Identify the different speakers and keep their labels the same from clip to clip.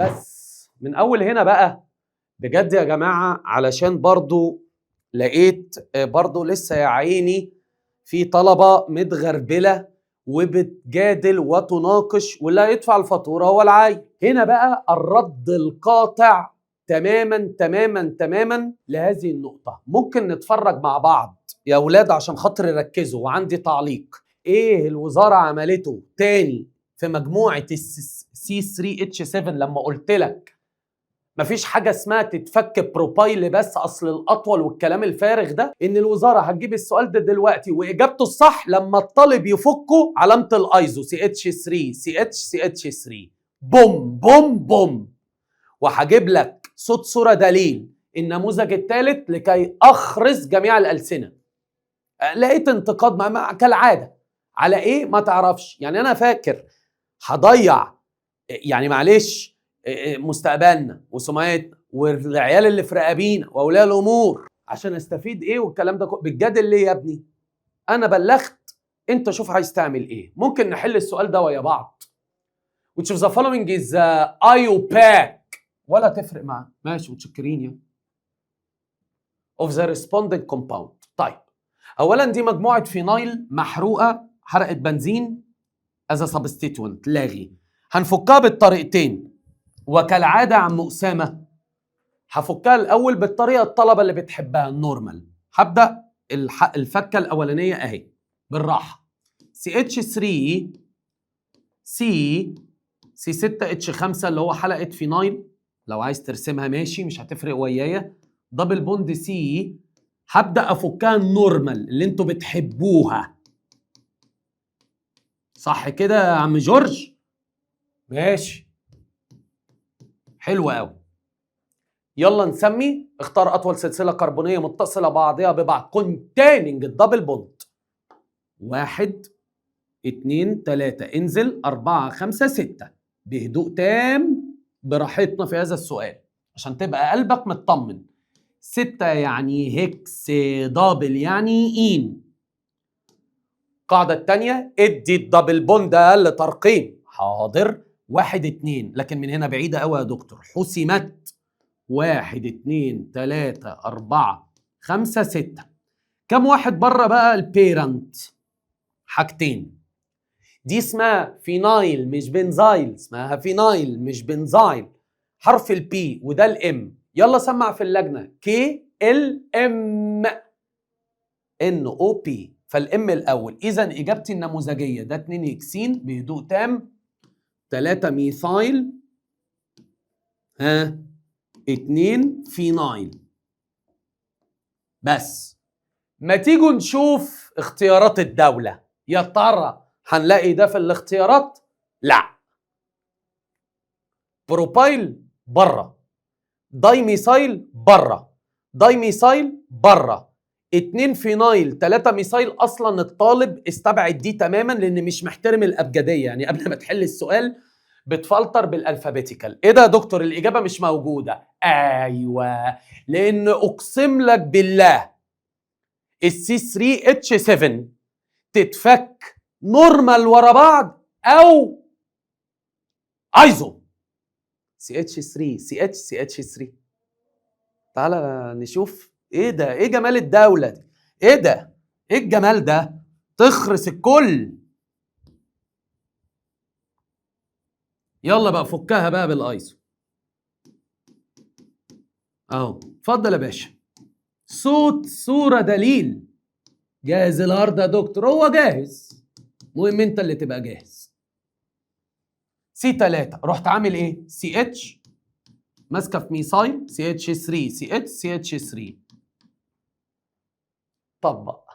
Speaker 1: بس من اول هنا بقى بجد يا جماعه، علشان برضو لقيت برضو لسه يا عيني في طلبه متغربله وبتجادل وتناقش، واللي هيدفع الفاتورة هو العيل. هنا بقى الرد القاطع تماما تماما تماما لهذه النقطة. ممكن نتفرج مع بعض يا اولاد عشان خاطر يركزوا، وعندي تعليق. ايه الوزارة عملته تاني في مجموعة ال C 3 H 7 لما قلت لك مفيش حاجة اسمها تتفك propyl بس اصل الاطول والكلام الفارغ ده؟ ان الوزارة هتجيب السؤال ده دلوقتي واجابته الصح لما الطالب يفكه علامة الايزو سي اتش 3 سي اتش سي اتش 3، بوم بوم بوم. وهجيب لك صوت صوره دليل النموذج الثالث لكي اخرس جميع الالسنة. لقيت انتقاد كالعادة على ايه ما تعرفش. يعني انا فاكر هضيع يعني معلش مستقبلنا وسمعتنا والعيال اللي في رقابينا واولياء الامور عشان استفيد ايه والكلام ده بتجادل ليه يا ابني؟ انا بلغت، انت شوف عايز تعمل ايه. ممكن نحل السؤال ده ويا بعض. which of the following is IUPAC، ولا تفرق معاه، ماشي متشكرين يا of the corresponding compound. طيب اولا دي مجموعة phenyl محروقه، حرقه بنزين as a substituent، لاغي. هنفكها بالطريقتين وكالعادة يا عم اسامه. هفكها الاول بالطريقة الطلبة اللي بتحبها، ال normal. هبدا الفكه الاولانية اهي بالراحه، CH 3 C C 6 H 5 اللي هو حلقة phenyl، لو عايز ترسمها ماشي مش هتفرق ويايا، double bond C. هبدا افكها ال normal اللي انتوا بتحبوها، صح كده يا عم جورج؟ ماشي، حلو قوي. يلا نسمي. اختار اطول سلسلة كربونيه متصلة بعضها ببعض containing ال double bond. واحد، اتنين، تلاتة، انزل، أربعة، خمسة، ستة. بهدوء تام براحتنا في هذا السؤال عشان تبقى قلبك مطمن. ستة يعني hex double يعني ene. القاعدة التانية، ادي ال double bond أقل ترقيم. حاضر، واحد، اتنين، لكن من هنا بعيدة أوي يا دكتور. حسمت، واحد، اتنين، تلاتة، أربعة، خمسة، ستة. كم واحد بره بقى ال parent؟ حاجتين، دي اسمها phenyl مش benzyl، اسمها phenyl مش benzyl، حرف ال P وده ال M. يلا سمع في اللجنه، K L M N O P، فال M الاول. اذا اجابتي النموذجيه ده 2 hexene بهدوء تام، 3 methyl، ها، 2 phenyl. بس ما تيجوا نشوف اختيارات الدولة، يا ترى هنلاقي ده في الاختيارات؟ لا، propyl بره، dimethyl بره، dimethyl بره، اتنين phenyl، تلاتة methyl. اصلا الطالب استبعد دي تماما لان مش محترم الابجديه. يعني قبل ما تحل السؤال بتفلتر بال alphabetical. ايه ده يا دكتور؟ الاجابة مش موجوده. ايوه، لان اقسم لك بالله ال C 3 H 7 تتفك normal ورا بعض او ايزو سي اتش 3 سي اتش سي اتش 3. تعالى نشوف ايه ده، ايه جمال الدولة دي، ايه ده، ايه الجمال ده، تخرس الكل. يلا بقى فكها بقى بالايزو اهو. اتفضل يا باشا، صوت صورة دليل. جاهز ال hard يا دكتور؟ هو جاهز، المهم انت اللي تبقى جاهز. C 3 رحت عامل ايه؟ CH ماسكه في methyl، CH 3 CH CH 3. طبق.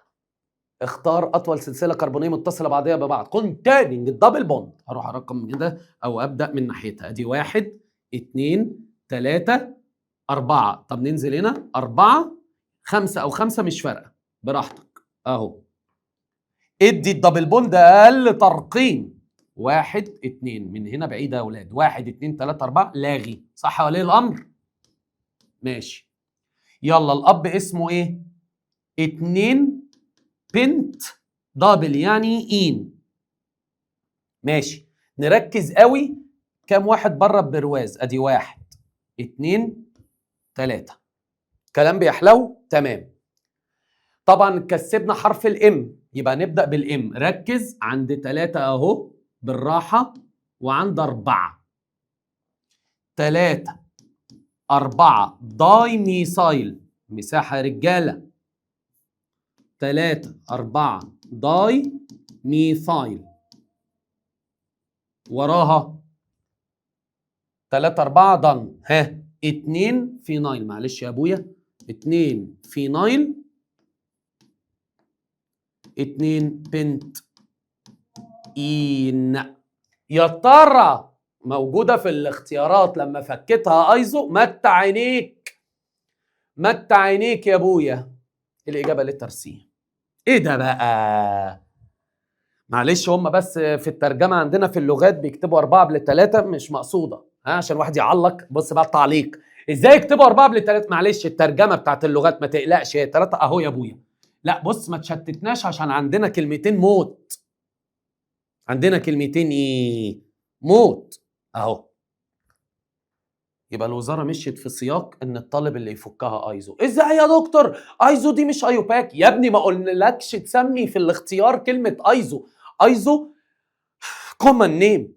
Speaker 1: اختار اطول سلسلة كربونيه متصلة بعضها ببعض containing ال double bond. هروح ارقم كده او ابدا من ناحيتها، ادي واحد، اتنين، تلاتة، أربعة. طب ننزل هنا أربعة، خمسة أو خمسة مش فارقة، براحتك أهو. ادي ال double bond أقل ترقيم، واحد، اتنين، من هنا بعيدة يا أولاد، واحد، اتنين، تلاتة، أربعة، لاغي. صح ولي الأمر؟ ماشي. يلا الأب اسمه إيه؟ اتنين pent double يعني ene. ماشي، نركز قوي. كام واحد بره البرواز؟ ادي 1 2 3. كلام بيحلو؟ تمام. طبعا كسبنا حرف ال M، يبقى نبدأ بال M. ركز عند 3 اهو بالراحة، وعند 4. 3 4 dimethyl، مساحة يا رجالة. 3 4 dimethyl، وراها 3 4 done. ها 2 phenyl، معلش يا ابويا، 2 phenyl، 2 pent ene. يا ترى موجودة في الاختيارات لما فكتها ايزو؟ متع عينيك، متع عينيك يا ابويا. الإجابة letter C. ايه ده بقى؟ معلش هم بس في الترجمة عندنا في اللغات بيكتبوا 4 قبل 3، مش مقصودة، ها، عشان واحد يعلق. بص بقى التعليق، ازاي يكتبوا 4 قبل 3؟ معلش الترجمة بتاعت اللغات، ما تقلقش، هي 3 اهو يا ابويا. لا بص ما تشتتناش عشان عندنا كلمتين موت، عندنا كلمتين ايه؟ موت اهو. يبقى الوزارة مشيت في سياق ان الطالب اللي يفكها ايزو. ازاي يا دكتور ايزو دي مش IUPAC؟ يا ابني ما قلنالكش تسمي في الاختيار كلمة iso، iso common name.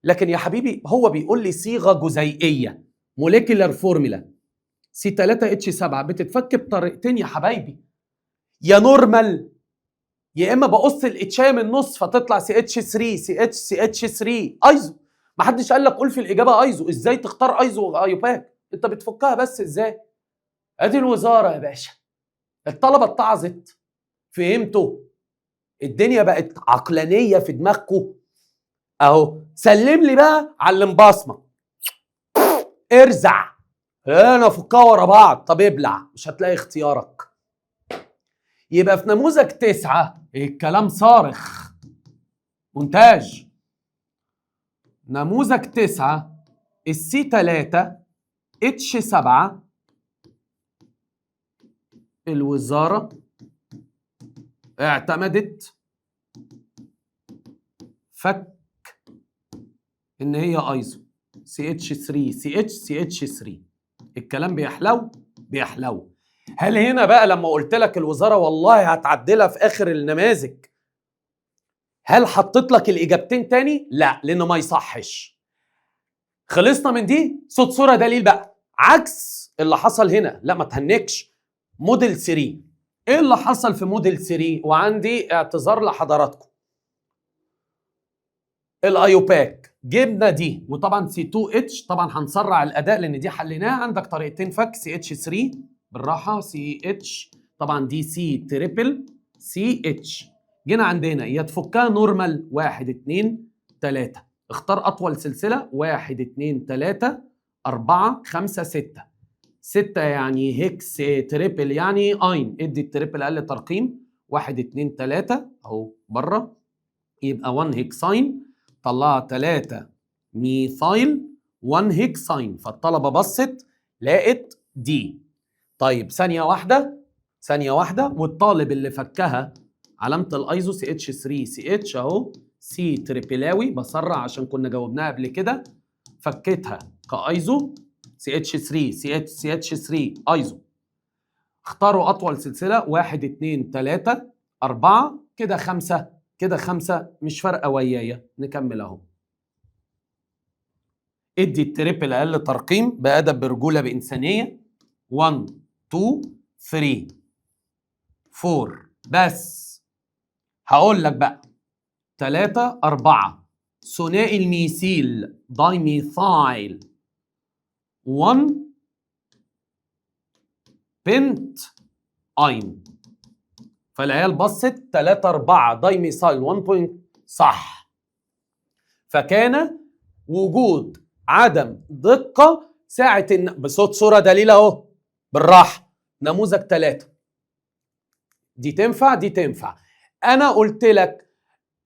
Speaker 1: لكن يا حبيبي هو بيقول لي صيغة جزيئيه، molecular formula C 3 H 7 بتتفك بطريقتين يا حبايبي، يا normal يا اما بقص ال H من النص فتطلع CH 3 CH CH 3 ايزو. ما حدش قال لك قول في الاجابة ايزو. ازاي تختار iso و IUPAC؟ انت بتفكها بس ازاي؟ ادي الوزارة يا باشا. الطلبة اتعظت، فهمتوا؟ الدنيا بقت عقلانية في دماغكم اهو. سلم لي بقى على المبصمه، ارزع، انا فكها ورا بعض. طب ابلع، مش هتلاقي اختيارك. يبقى في نموذج 9 الكلام صارخ. مونتاج نموذج 9 ال C 3 H 7، الوزارة اعتمدت فك ان هي ايزو سي اتش 3 سي اتش سي اتش 3. الكلام بيحلو بيحلو. هل هنا بقى لما قلت لك الوزارة والله هتعدلها في اخر النماذج، هل حطيت لك الاجابتين تاني؟ لا، لانه ما يصحش. خلصنا من دي. صوت صوره دليل بقى عكس اللي حصل هنا. لا ما تهنكش. موديل 3، ايه اللي حصل في موديل 3؟ وعندي اعتذار لحضراتكم. ال IUPAC جبنا دي، وطبعا C 2 H، طبعا هنسرع الاداء لان دي حليناها. عندك طريقتين فك، CH 3 بالراحة، CH طبعا دي C triple CH. جينا عندنا يا تفكها normal 1 2 3، اختار اطول سلسلة 1 2 3 4 5 6. 6 يعني hex triple يعني yne، ادي ال triple اقل ترقيم 1 2 3 اهو بره، يبقى 1 hexyne، طلع 3 methyl 1 hexyne. فالطلبه بصت لقت دي. طيب ثانية واحدة، ثانية واحدة. والطالب اللي فكها علامة ال iso CH 3 CH اهو، C triple اوي، بسرع عشان كنا جاوبناها قبل كده، فكتها ك iso CH 3 CH CH 3 ايزو. اختاروا اطول سلسلة 1 2 3 4، كده 5، كده 5، مش فارقه ويايا، نكمل اهو. ادي ال triple اقل ترقيم بادب برجوله بانسانيه، 1 2 3 4. بس هقول لك بقى 3 4 ثنائي الميثيل dimethyl 1 pent yne. فالعيال بصت 3 4 dimethyl 1 point صح. فكان وجود عدم دقة ساعة إن بصوت صورة دليل اهو بالراحة. نموذج 3 دي تنفع، دي تنفع. انا قلت لك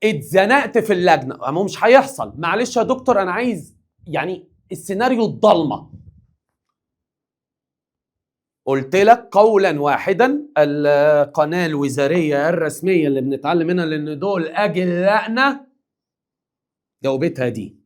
Speaker 1: اتزنقت في اللجنة، ما مش هيحصل. معلش يا دكتور انا عايز يعني السيناريو الضلمة. قلت لك قولا واحدا القناة الوزارية الرسمية اللي بنتعلم منها لان دول اجلائنا جاوبتها دي.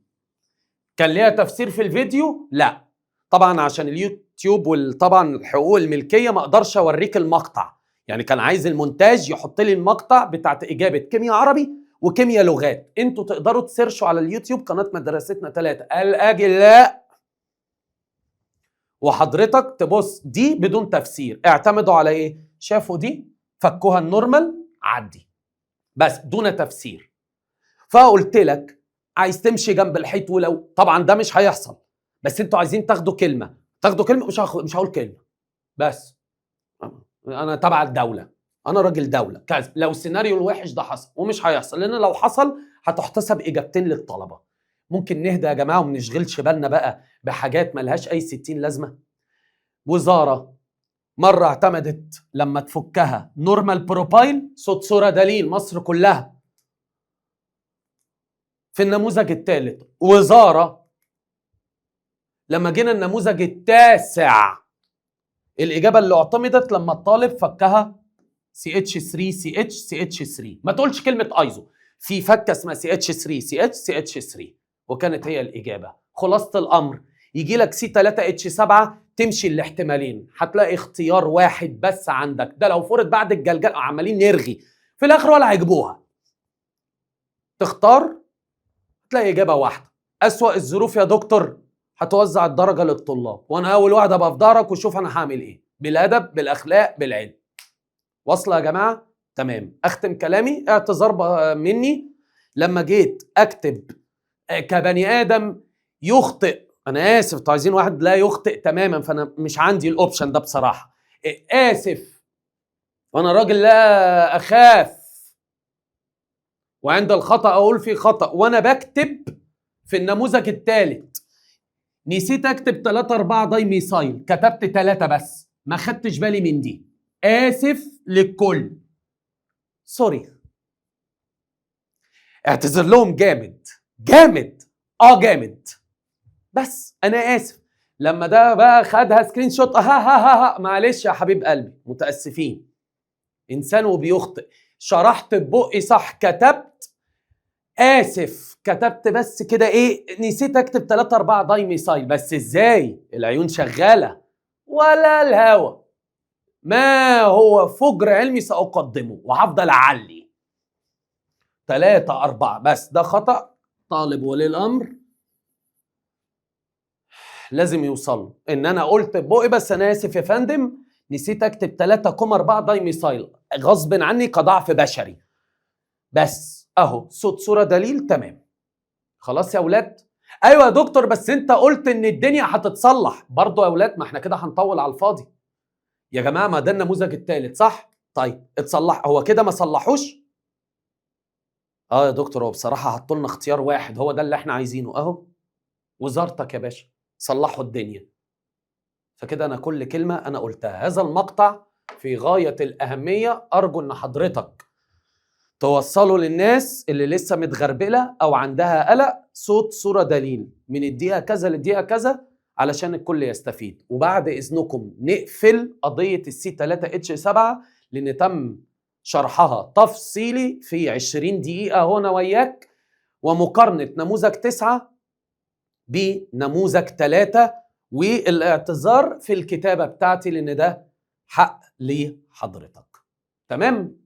Speaker 1: كان ليها تفسير في الفيديو؟ لا طبعا، عشان اليوتيوب وطبعا الحقوق الملكية ما اقدرش اوريك المقطع، يعني كان عايز المونتاج يحط لي المقطع بتاعت اجابه كيمياء عربي وكيمياء لغات. انتوا تقدروا تسيرشوا على اليوتيوب قناة مدرستنا 3 الاجلاء، وحضرتك تبص دي بدون تفسير. اعتمدوا على ايه؟ شافوا دي فكوها ال normal عدي بس دون تفسير. فقلت لك عايز تمشي جنب الحيط، ولو طبعا ده مش هيحصل، بس انتوا عايزين تاخدوا كلمة، تاخدوا كلمة، مش هقول كلمة، بس انا تبع الدولة، انا راجل دولة كذا. لو السيناريو الوحش ده حصل، ومش هيحصل، لان لو حصل هتحتسب اجابتين للطلبة. ممكن نهدى يا جماعة وما نشغلش بالنا بقى بحاجات ملهاش اي 60 لازمه. وزارة مرة اعتمدت لما تفكها normal propyl، صوت صوره دليل مصر كلها في النموذج الثالث. وزارة لما جينا النموذج التاسع، الاجابة اللي اعتمدت لما الطالب فكها CH3 CH CH3، ما تقولش كلمة ايزو، في فكه اسمها CH3 CH CH3، وكانت هي الاجابة. خلاصه الامر يجي لك C 3 H 7، تمشي الاحتمالين، هتلاقي اختيار واحد بس عندك، ده لو فرض بعد الجلجل عمالين نرغي في الاخر ولا هيجيبوها، تختار تلاقي اجابه واحدة. اسوأ الظروف يا دكتور هتوزع الدرجة للطلاب، وانا اول واحد ابقى في ظهرك، وشوف انا هعمل ايه، بالادب بالاخلاق بالعلم. واصله يا جماعة؟ تمام. اختم كلامي اعتذار مني لما جيت اكتب كبني ادم يخطئ، انا اسف، انتوا عايزين واحد لا يخطئ تماما، فانا مش عندي ال option ده بصراحة، اسف، وانا راجل لا اخاف، وعند الخطا اقول في خطا. وانا بكتب في النموذج الثالث نسيت اكتب 3 4 dimethyl، كتبت 3 بس، ما خدتش بالي من دي، اسف للكل، sorry، اعتذر لهم جامد جامد، جامد، بس انا اسف. لما ده بقى خدها screenshot، ها ها ها ها، معلش يا حبيب قلبي، متاسفين، انسان وبيخطئ، شرحت ببقي صح، كتبت اسف، كتبت بس كده ايه، نسيت اكتب 3 4 dimethyl، بس ازاي العيون شغالة ولا الهوى؟ ما هو فجر علمي ساقدمه، وهفضل اعلي 3 4 بس، ده خطأ طالب ولي الامر لازم يوصل له ان انا قلت ببقي بس انا اسف يا فندم، نسيت اكتب 3.4 dimethyl غصب عني كضعف بشري، بس اهو صوت صوره دليل. تمام خلاص يا اولاد؟ ايوه يا دكتور، بس انت قلت ان الدنيا هتتصلح برضو يا اولاد، ما احنا كده هنطول على الفاضي يا جماعة، ما ده النموذج الثالث صح؟ طيب اتصلح، هو كده ما صلحوش؟ اه يا دكتور، هو بصراحة حطوا لنا اختيار واحد، هو ده اللي احنا عايزينه، اهو وزارتك يا باشا، صلحوا الدنيا. فكده انا كل كلمة انا قلتها. هذا المقطع في غاية الاهمية، ارجو ان حضرتك توصله للناس اللي لسه متغربله او عندها قلق، صوت صوره دليل من الدقيقة كذا للدقيقه كذا، علشان الكل يستفيد. وبعد اذنكم نقفل قضية ال C 3 H 7 لان تم شرحها تفصيلي في 20 دقيقة هنا وياك، ومقارنة نموذج 9 بنموذج 3، والاعتذار في الكتابة بتاعتي لان ده حق لحضرتك. تمام؟